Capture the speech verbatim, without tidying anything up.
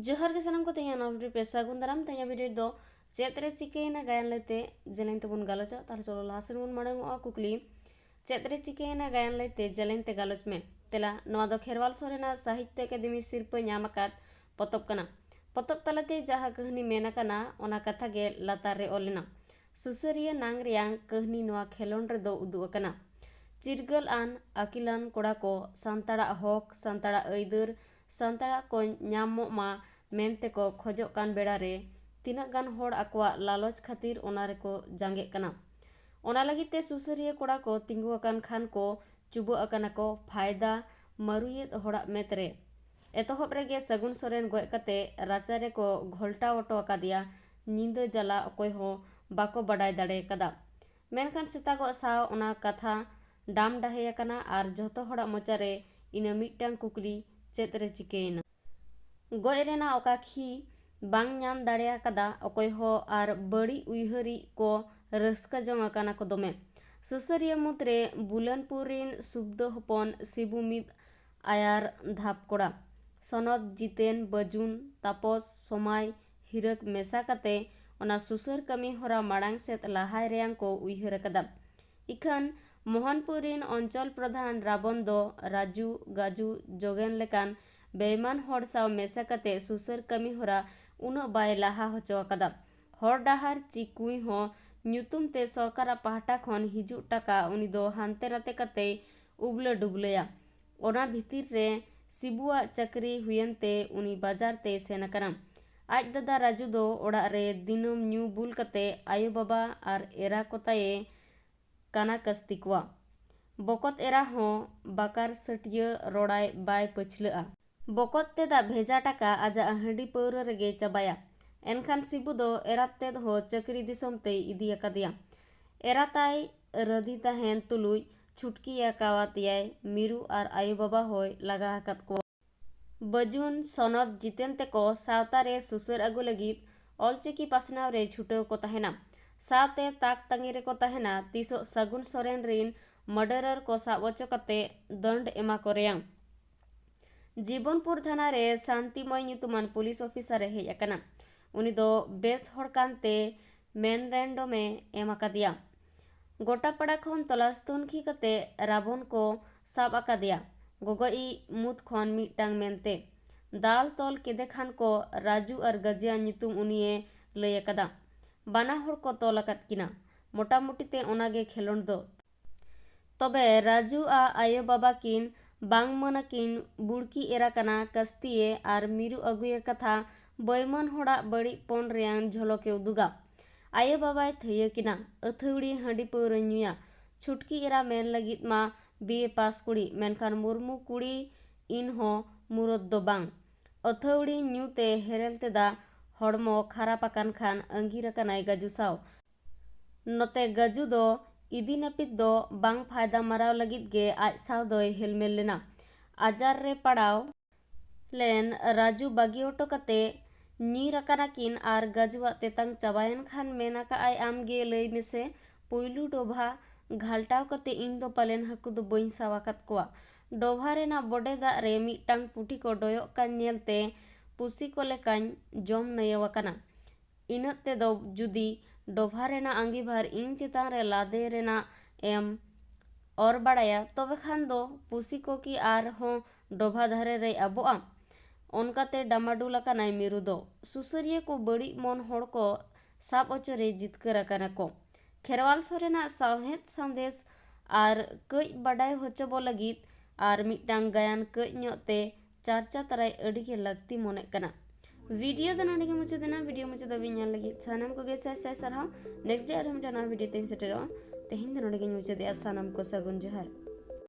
ᱡᱚᱦᱟᱨ ᱜᱮ ᱥᱟᱱᱟᱢ ᱠᱚ, ᱛᱮᱦᱮᱧᱟᱜ ᱱᱚᱣᱟ ᱵᱷᱤᱰᱤᱭᱳ ᱯᱮ ᱥᱟᱹᱜᱩᱱ ᱫᱟᱨᱟᱢ᱾ ᱛᱮᱦᱮᱧᱟᱜ ᱵᱷᱤᱰᱤᱭᱳ ᱫᱚ ᱪᱮᱫ ᱨᱮ ᱪᱤᱠᱟᱹᱭᱮᱱᱟ ᱜᱟᱭᱟᱱ ᱞᱟᱹᱭᱛᱮ ᱡᱮᱞᱮᱧ ᱛᱮᱵᱚᱱ ᱜᱟᱞᱚᱪᱟ᱾ ᱛᱟᱦᱞᱮ ᱪᱚᱞᱚ ᱞᱟᱦᱟ ᱥᱮᱫ ᱵᱚᱱ ᱢᱟᱲᱟᱝ ᱚᱜᱼᱟ᱾ ᱠᱩᱠᱞᱤ, ᱪᱮᱫ ᱨᱮ ᱪᱤᱠᱟᱹᱭᱮᱱᱟ ᱜᱟᱭᱟᱱ ᱞᱟᱹᱭᱛᱮ ᱡᱮᱞᱮᱧ ᱛᱮ ᱜᱟᱞᱚᱪ ᱢᱮ? ᱛᱮᱞᱟ, ᱱᱚᱣᱟ ᱫᱚ ᱠᱷᱮᱨᱣᱟᱞ ᱥᱚᱨᱮᱱᱟᱜ ᱥᱟᱦᱤᱛᱭᱚ ᱟᱠᱟᱫᱮᱢᱤ ᱥᱤᱨᱯᱟᱹ ᱧᱟᱢ ᱟᱠᱟᱫ ᱯᱚᱛᱚᱵ ᱠᱟᱱᱟ᱾ ᱯᱚᱛᱚᱵ ᱛᱟᱞᱟᱛᱮ ᱡᱟᱦᱟᱸ ᱠᱟᱹᱦᱱᱤ ᱢᱮᱱ ᱟᱠᱟᱱᱟ, ᱚᱱᱟ ᱠᱟᱛᱷᱟ ᱜᱮ ᱞᱟᱛᱟᱨ ᱨᱮ ᱚᱞ ᱞᱮᱱᱟ᱾ ᱥᱩᱥᱟᱹᱨᱤᱭᱟᱹ ᱱᱟᱝ ᱨᱮᱭᱟᱝ ᱠᱟᱹᱦᱱᱤ ᱱᱚᱣᱟ ᱠᱷᱮᱞᱳᱸᱰ ᱨᱮᱫᱚ ᱩᱫᱩᱜ ᱟᱠᱟᱱᱟ᱾ ᱪᱤᱨᱜᱟᱹᱞ ᱟᱱ, ᱟᱹᱠᱤᱞᱟᱱ ᱠᱚᱲᱟ ᱠᱚ ᱥᱟᱱᱛᱟᱲᱟᱜ ᱦᱚᱠ, ᱥᱟᱱᱛᱟᱲᱟᱜ ᱟᱹᱭᱫᱟᱹᱨ, ᱥᱟᱱᱛᱟᱲᱟᱜ ᱠᱚ ᱧᱟᱢᱚᱜ ᱢᱟ ᱢᱮᱱᱛᱮ ᱠᱚ ᱠᱷᱚᱡᱚᱜ ᱠᱟᱱ ᱵᱮᱲᱟ ᱨᱮ, ᱛᱤᱱᱟᱹᱜ ᱜᱟᱱ ᱦᱚᱲ ᱟᱠᱚᱣᱟᱜ ᱞᱟᱞᱚᱪ ᱠᱷᱟᱹᱛᱤᱨ ᱚᱱᱟ ᱨᱮᱠᱚ ᱡᱟᱸᱜᱮᱜ ᱠᱟᱱᱟ᱾ ᱚᱱᱟ ᱞᱟᱹᱜᱤᱫ ᱛᱮ ᱥᱩᱥᱟᱹᱨᱤᱭᱟᱹ ᱠᱚᱲᱟ ᱠᱚ ᱛᱤᱸᱜᱩ ᱟᱠᱟᱱ ᱠᱷᱟᱱ ᱠᱚ ᱪᱩᱵᱟᱹᱜ ᱟᱠᱟᱱᱟ ᱠᱚ ᱯᱷᱟᱭᱫᱟ ᱢᱟᱹᱨᱩᱭᱮᱫ ᱦᱚᱲᱟᱜ ᱢᱮᱫ ᱨᱮ᱾ ᱮᱛᱚᱦᱚᱵ ᱨᱮᱜᱮ ᱥᱟᱹᱜᱩᱱ ᱥᱚᱨᱮᱱ ᱜᱚᱡ ᱠᱟᱛᱮ ᱨᱟᱪᱟ ᱨᱮᱠᱚ ᱜᱷᱚᱞᱴᱟᱣ ᱚᱴᱚ ᱟᱠᱟᱫᱮᱭᱟ᱾ ᱧᱤᱫᱟᱹ ᱡᱟᱞᱟ ᱚᱠᱚᱭ ᱦᱚᱸ ᱵᱟᱠᱚ ᱵᱟᱰᱟᱭ ᱫᱟᱲᱮ ᱟᱠᱟᱫᱟ᱾ ᱢᱮᱱᱠᱷᱟᱱ ᱥᱮᱛᱟᱜᱚᱜ ᱥᱟᱶ ᱚᱱᱟ ᱠᱟᱛᱷᱟ ᱰᱟᱢ ᱰᱟᱦᱮ ᱟᱠᱟᱱᱟ ᱟᱨ ᱡᱷᱚᱛᱚ ᱦᱚᱲᱟᱜ ᱢᱚᱪᱟ ᱨᱮ ᱤᱱᱟᱹ ᱢᱤᱫᱴᱟᱝ ᱠᱩᱠᱞᱤ, ᱪᱮᱫ ᱨᱮ ᱪᱤᱠᱟᱹᱭᱮᱱᱟ? ᱜᱚᱡ ᱨᱮᱱᱟᱜ ᱚᱠᱟ ᱠᱷᱤ ᱵᱟᱝ ᱧᱟᱢ ᱫᱟᱲᱮ ᱟᱠᱟᱫᱟ ᱚᱠᱚᱭ ᱦᱚᱸ, ᱟᱨ ᱵᱟᱹᱲᱤᱡ ᱩᱭᱦᱟᱹᱨᱤᱡ ᱠᱚ ᱨᱟᱹᱥᱠᱟᱹ ᱡᱚᱝ ᱟᱠᱟᱱᱟ ᱠᱚ ᱫᱚᱢᱮ᱾ ᱥᱩᱥᱟᱹᱨᱤᱭᱟᱹ ᱢᱩᱫᱽᱨᱮ ᱵᱩᱞᱟᱹᱱᱯᱩᱨ ᱨᱤᱱ ᱥᱩᱵᱫᱚ ᱦᱚᱯᱚᱱ ᱥᱤᱵᱩ ᱢᱤᱫ ᱟᱭᱟᱨ ᱫᱷᱟᱯ ᱠᱚᱲᱟ᱾ ᱥᱚᱱᱚᱛ ᱡᱤᱛᱮᱱ, ᱵᱟᱹᱡᱩᱱ, ᱛᱟᱯᱚᱥ, ᱥᱚᱢᱟᱭ, ᱦᱤᱨᱟᱹᱠ ᱢᱮᱥᱟ ᱠᱟᱛᱮ ᱚᱱᱟ ᱥᱩᱥᱟᱹᱨ ᱠᱟᱹᱢᱤ ᱦᱚᱨᱟ ᱢᱟᱲᱟᱝ ᱥᱮᱫ ᱞᱟᱦᱟᱭ ᱨᱮᱭᱟᱝ ᱠᱚ ᱩᱭᱦᱟᱹᱨ ᱟᱠᱟᱫᱟ᱾ ᱤᱠᱷᱟᱹᱱ ᱢᱳᱦᱚᱱᱯᱩᱨ ᱨᱤᱱ ᱚᱧᱪᱚᱞ ᱯᱨᱚᱫᱷᱟᱱ ᱨᱟᱵᱚᱱ ᱫᱚ ᱨᱟᱡᱩ, ᱜᱟᱡᱩ, ᱡᱚᱜᱮᱱ ᱞᱮᱠᱟᱱ ᱵᱮᱭᱢᱟᱱ ᱦᱚᱲ ᱥᱟᱶ ᱢᱮᱥᱟ ᱠᱟᱛᱮ ᱥᱩᱥᱟᱹᱨ ᱠᱟᱹᱢᱤ ᱦᱚᱨᱟ ᱩᱱᱟᱹᱜ ᱵᱟᱭ ᱞᱟᱦᱟ ᱦᱚᱪᱚ ᱟᱠᱟᱫᱟ᱾ ᱦᱚᱨ ᱰᱟᱦᱟᱨ ᱪᱤ ᱠᱩᱸᱭ ᱦᱚᱸ ᱧᱩᱛᱩᱢ ᱛᱮ ᱥᱚᱨᱠᱟᱨᱟᱜ ᱯᱟᱦᱴᱟ ᱠᱷᱚᱱ ᱦᱤᱡᱩᱜ ᱴᱟᱠᱟ ᱩᱱᱤ ᱫᱚ ᱦᱟᱱᱛᱮ ᱱᱟᱛᱮ ᱠᱟᱛᱮᱭ ᱩᱵᱞᱟᱹ ᱰᱩᱵᱞᱟᱹᱭᱟ᱾ ᱚᱱᱟ ᱵᱷᱤᱛᱤᱨ ᱨᱮ ᱥᱤᱵᱩᱣᱟᱜ ᱪᱟᱹᱠᱨᱤ ᱦᱩᱭᱮᱱ ᱛᱮ ᱩᱱᱤ ᱵᱟᱡᱟᱨ ᱛᱮᱭ ᱥᱮᱱ ᱟᱠᱟᱱᱟ᱾ ᱟᱡ ᱫᱟᱫᱟ ᱨᱟᱡᱩ ᱫᱚ ᱚᱲᱟᱜ ᱨᱮ ᱫᱤᱱᱟᱹᱢ ᱧᱩ ᱵᱩᱞ ᱠᱟᱛᱮ ᱟᱭᱳᱼᱵᱟᱵᱟ ᱟᱨ ᱮᱨᱟ ᱠᱚ ᱛᱟᱭᱮ ᱠᱟᱱᱟ ᱠᱟᱥᱛᱤ ᱠᱚᱣᱟ᱾ ᱵᱚᱠᱚᱛ ᱮᱨᱟ ᱦᱚᱸ ᱵᱟᱠᱟᱨ ᱥᱟᱹᱴᱭᱟᱹ ᱨᱚᱲᱟᱭ ᱵᱟᱭ ᱯᱟᱹᱪᱷᱞᱟᱹᱜᱼᱟ᱾ ᱵᱚᱠᱚᱛ ᱛᱮᱫᱟᱜ ᱵᱷᱮᱡᱟ ᱴᱟᱠᱟ ᱟᱡᱟᱜ ᱦᱟᱺᱰᱤ ᱯᱟᱹᱣᱨᱟᱹ ᱨᱮᱜᱮ ᱪᱟᱵᱟᱭᱟ᱾ ᱮᱱᱠᱷᱟᱱ ᱥᱤᱵᱩ ᱫᱚ ᱮᱨᱟᱛ ᱛᱮᱫ ᱦᱚᱸ ᱪᱟᱹᱠᱨᱤ ᱫᱤᱥᱚᱢ ᱛᱮᱭ ᱤᱫᱤ ᱟᱠᱟᱫᱮᱭᱟ᱾ ᱮᱨᱟ ᱛᱟᱭ ᱨᱟᱹᱫᱷᱤ ᱛᱟᱦᱮᱱ ᱛᱩᱞᱩᱡ ᱪᱷᱩᱴᱠᱤ ᱟᱠᱟᱣᱟᱫᱮᱭᱟᱭ᱾ ᱢᱤᱨᱩ ᱟᱨ ᱟᱭᱳᱼᱵᱟᱵᱟ ᱦᱚᱸᱭ ᱞᱟᱜᱟ ᱟᱠᱟᱫ ᱠᱚᱣᱟ᱾ ᱵᱟᱹᱡᱩᱱ, ᱥᱚᱱᱚᱛ ᱡᱤᱛᱮᱱ ᱛᱮᱠᱚ ᱥᱟᱶᱛᱟ ᱨᱮ ᱥᱩᱥᱟᱹᱨ ᱟᱹᱜᱩ ᱞᱟᱹᱜᱤᱫ ᱚᱞᱪᱤᱠᱤ ᱯᱟᱥᱱᱟᱣ ᱨᱮ ᱪᱷᱩᱴᱟᱹᱣ ᱠᱚ ᱛᱟᱦᱮᱱᱟ᱾ ᱥᱟᱶᱛᱮ ᱛᱟᱠ ᱛᱟᱺᱜᱤ ᱨᱮᱠᱚ ᱛᱟᱦᱮᱱᱟ ᱛᱤᱥᱚᱜ ᱥᱟᱹᱜᱩᱱ ᱥᱚᱨᱮᱱ ᱨᱤᱱ ᱢᱟᱨᱰᱟᱨᱟᱨ ᱠᱚ ᱥᱟᱵ ᱚᱪᱚ ᱠᱟᱛᱮ ᱫᱟᱹᱱᱰ ᱮᱢᱟ ᱠᱚ ᱨᱮᱭᱟᱝ᱾ ᱡᱤᱵᱚᱱᱯᱩᱨ ᱛᱷᱟᱱᱟ ᱨᱮ ᱥᱟᱱᱛᱤᱢᱚᱭ ᱧᱩᱛᱩᱢᱟᱱ ᱯᱩᱞᱤᱥ ᱚᱯᱷᱤᱥᱟᱨ ᱮ ᱦᱮᱡ ᱟᱠᱟᱱᱟ᱾ ᱩᱱᱤ ᱫᱚ ᱵᱮᱥ ᱦᱚᱲ ᱠᱟᱱᱛᱮ ᱢᱮᱢᱚᱨᱮᱱᱰᱚᱢ ᱮ ᱮᱢ ᱟᱠᱟᱫᱮᱭᱟ᱾ ᱜᱚᱴᱟᱯᱟᱲᱟ ᱠᱷᱚᱱ ᱛᱚᱞᱟᱥ ᱛᱩᱱᱠᱷᱤ ᱠᱟᱛᱮ ᱨᱟᱵᱚᱱ ᱠᱚ ᱥᱟᱵ ᱟᱠᱟᱫᱮᱭᱟ᱾ ᱜᱚᱜᱚᱭᱤᱡ ᱢᱩᱫᱽ ᱠᱷᱚᱱ ᱢᱤᱫᱴᱟᱝ ᱢᱮᱱᱛᱮ ᱫᱟᱞ ᱛᱚᱞ ᱠᱮᱫᱮ ᱠᱷᱟᱱ ᱠᱚ ᱨᱟᱡᱩ ᱟᱨ ᱜᱟᱡᱤᱭᱟᱜ ᱧᱩᱛᱩᱢ ᱩᱱᱤᱭᱮ ᱞᱟᱹᱭ ᱟᱠᱟᱫᱟ᱾ ᱵᱟᱱᱟ ᱦᱚᱲ ᱠᱚ ᱛᱚᱞ ᱟᱠᱟᱫ ᱠᱤᱱᱟ᱾ ᱢᱚᱴᱟᱢᱩᱴᱤ ᱛᱮ ᱚᱱᱟᱜᱮ ᱠᱷᱮᱞᱳᱰ ᱫᱚ᱾ ᱛᱚᱵᱮ ᱨᱟᱡᱩ ᱟᱜ ᱟᱭᱳ ᱵᱟᱵᱟ ᱠᱤᱱ ᱵᱟᱝ ᱢᱟᱹᱱ ᱟᱹᱠᱤᱱ ᱵᱩᱲᱠᱤ ᱮᱨᱟ ᱠᱟᱱᱟ ᱠᱟᱥᱛᱤᱭᱮ ᱟᱨ ᱢᱤᱨᱩ ᱟᱹᱜᱩᱭᱮ ᱠᱟᱛᱷᱟ ᱵᱟᱹᱭᱢᱟᱹᱱ ᱦᱚᱲᱟᱜ ᱵᱟᱹᱲᱤᱡ ᱯᱚᱱ ᱨᱮᱭᱟᱝ ᱡᱷᱚᱞᱚᱠᱮ ᱩᱫᱩᱜᱟ᱾ ᱟᱭᱳ ᱵᱟᱵᱟᱭ ᱛᱷᱟᱹᱭᱟᱹ ᱠᱤᱱᱟ, ᱟᱹᱛᱷᱟᱹᱣᱲᱤ ᱦᱟᱺᱰᱤ ᱯᱟᱹᱣᱨᱟᱹ ᱧᱩᱭᱟ, ᱪᱷᱩᱴᱠᱤ ᱮᱨᱟ ᱢᱮᱱ ᱞᱟᱹᱜᱤᱫ ᱢᱟ ᱵᱤ ᱮ ᱯᱟᱥ ᱠᱩᱲᱤ, ᱢᱮᱱᱠᱷᱟᱱ ᱢᱩᱨᱢᱩ ᱠᱩᱲᱤ ᱤᱱᱦᱚᱸ ᱢᱩᱨᱚᱛ ᱫᱚ ᱵᱟᱝ᱾ ᱟᱹᱛᱷᱟᱹᱣᱲᱤ ᱧᱩ ᱛᱮ ᱦᱮᱨᱮᱞ ᱛᱮᱫᱟ ᱦᱚᱲᱢᱚ ᱠᱷᱟᱨᱟᱯ ᱟᱠᱟᱱ ᱠᱷᱟᱱ ᱟᱺᱜᱤᱨ ᱟᱠᱟᱱᱟᱭ ᱜᱟᱡᱩ ᱥᱟᱶ᱾ ᱱᱚᱛᱮ ᱜᱟᱡᱩ ᱫᱚ ᱤᱫᱤ ᱱᱟᱹᱯᱤᱛ ᱫᱚ ᱵᱟᱝ ᱯᱷᱟᱭᱫᱟ ᱢᱟᱨᱟᱣ ᱞᱟᱹᱜᱤᱫ ᱜᱮ ᱟᱡ ᱥᱟᱶ ᱫᱚᱭ ᱦᱮᱞᱢᱮᱞ ᱞᱮᱱᱟ᱾ ᱟᱡᱟᱨ ᱨᱮ ᱯᱟᱲᱟᱣ ᱞᱮᱱ ᱨᱟᱡᱩ ᱵᱟᱹᱜᱤ ᱚᱴᱚ ᱠᱟᱛᱮ ᱧᱤᱨ ᱟᱠᱟᱱᱟ ᱠᱤᱱ ᱟᱨ ᱜᱟᱡᱩᱣᱟᱜ ᱛᱮᱛᱟᱝ ᱪᱟᱵᱟᱭᱮᱱ ᱠᱷᱟᱱ ᱢᱮᱱ ᱟᱠᱟᱫ ᱟᱭ, "ᱟᱢ ᱜᱮ ᱞᱟᱹᱭ ᱢᱮᱥᱮ, ᱯᱩᱭᱞᱩ ᱰᱚᱵᱷᱟ ᱜᱷᱟᱞᱴᱟᱣ ᱠᱟᱛᱮ ᱤᱧ ᱫᱚ ᱯᱟᱞᱮᱱ ᱦᱟᱹᱠᱩ ᱫᱚ ᱵᱟᱹᱧ ᱥᱟᱵ ᱟᱠᱟᱫ ᱠᱚᱣᱟ᱾ ᱰᱚᱵᱷᱟ ᱨᱮᱱᱟᱜ ᱵᱚᱰᱮ ᱫᱟᱜ ᱨᱮ ᱢᱤᱫᱴᱟᱝ ᱯᱩᱴᱷᱤ ᱠᱚ ᱰᱚᱭᱚᱜ ᱠᱟᱱ ᱧᱮᱞᱛᱮ ᱯᱩᱥᱤ ᱠᱚ ᱞᱮᱠᱟᱧ ᱡᱚᱢ ᱱᱟᱹᱭᱟᱹᱣ ᱟᱠᱟᱱᱟ᱾ ᱤᱱᱟᱹᱜ ᱛᱮᱫᱚ ᱡᱩᱫᱤ ᱰᱚᱵᱷᱟ ᱨᱮᱱᱟᱜ ᱟᱺᱜᱤᱵᱷᱟᱨ ᱤᱧ ᱪᱮᱛᱟᱱ ᱨᱮ ᱞᱟᱫᱮ ᱨᱮᱱᱟᱜ ᱮᱢ ᱚᱨ ᱵᱟᱲᱟᱭᱟ, ᱛᱚᱵᱮ ᱠᱷᱟᱱ ᱫᱚ ᱯᱩᱥᱤ ᱠᱚ ᱠᱤ ᱟᱨᱦᱚᱸ ᱰᱚᱵᱷᱟ ᱫᱷᱟᱨᱮ ᱨᱮᱭ ᱟᱵᱚᱜᱼᱟ?" ᱚᱱᱠᱟᱛᱮ ᱰᱟᱢᱟᱰᱩᱞ ᱟᱠᱟᱱᱟᱭ ᱢᱤᱨᱩ ᱫᱚ᱾ ᱥᱩᱥᱟᱹᱨᱤᱭᱟᱹ ᱠᱚ ᱵᱟᱹᱲᱤᱡ ᱢᱚᱱ ᱦᱚᱲ ᱠᱚ ᱥᱟᱵ ᱚᱪᱚ ᱨᱮ ᱡᱤᱛᱠᱟᱹᱨ ᱟᱠᱟᱱᱟ ᱠᱚ᱾ ᱠᱷᱮᱨᱣᱟᱞ ᱥᱚᱨᱮᱱᱟᱜ ᱥᱟᱶᱦᱮᱫ ᱥᱟᱸᱫᱮᱥ ᱟᱨ ᱠᱟᱹᱡ ᱵᱟᱰᱟᱭ ᱦᱚᱪᱚ ᱵᱚ ᱞᱟᱹᱜᱤᱫ ᱟᱨ ᱢᱤᱫᱴᱟᱝ ᱜᱟᱭᱟᱱ ᱠᱟᱹᱡ ᱧᱚᱜ ᱛᱮ ᱪᱟᱨᱪᱟ ᱛᱟᱨᱟᱭ ᱟᱹᱰᱤ ᱜᱮ ᱞᱟᱹᱠᱛᱤ ᱢᱚᱱᱮᱜ ᱠᱟᱱᱟ᱾ ᱵᱷᱤᱰᱤᱭᱳ ᱫᱚ ᱱᱚᱰᱮ ᱜᱮ ᱢᱩᱪᱟᱹᱫ ᱮᱱᱟ᱾ ᱵᱷᱤᱰᱤᱭᱳ ᱢᱩᱪᱟᱹᱫ ᱫᱷᱟᱹᱵᱤᱡ ᱧᱮᱞ ᱞᱟᱹᱜᱤᱫ ᱥᱟᱱᱟᱢ ᱠᱚᱜᱮ ᱥᱟᱭ ᱥᱟᱭ ᱥᱟᱨᱦᱟᱣ᱾ ᱱᱮᱠᱥᱴ ᱰᱮ ᱟᱨᱦᱚᱸ ᱢᱤᱫᱴᱟᱝ ᱱᱟᱣᱟ ᱵᱷᱤᱰᱤᱭᱳ ᱛᱮᱧ ᱥᱮᱴᱮᱨᱚᱜᱼᱟ᱾ ᱛᱮᱦᱮᱧ ᱫᱚ ᱱᱚᱰᱮ ᱜᱮᱧ ᱢᱩᱪᱟᱹᱫᱮᱜᱼᱟ᱾ ᱥᱟᱱᱟᱢ ᱠᱚ ᱥᱟᱹᱜᱩᱱ ᱡᱚᱦᱟᱨ᱾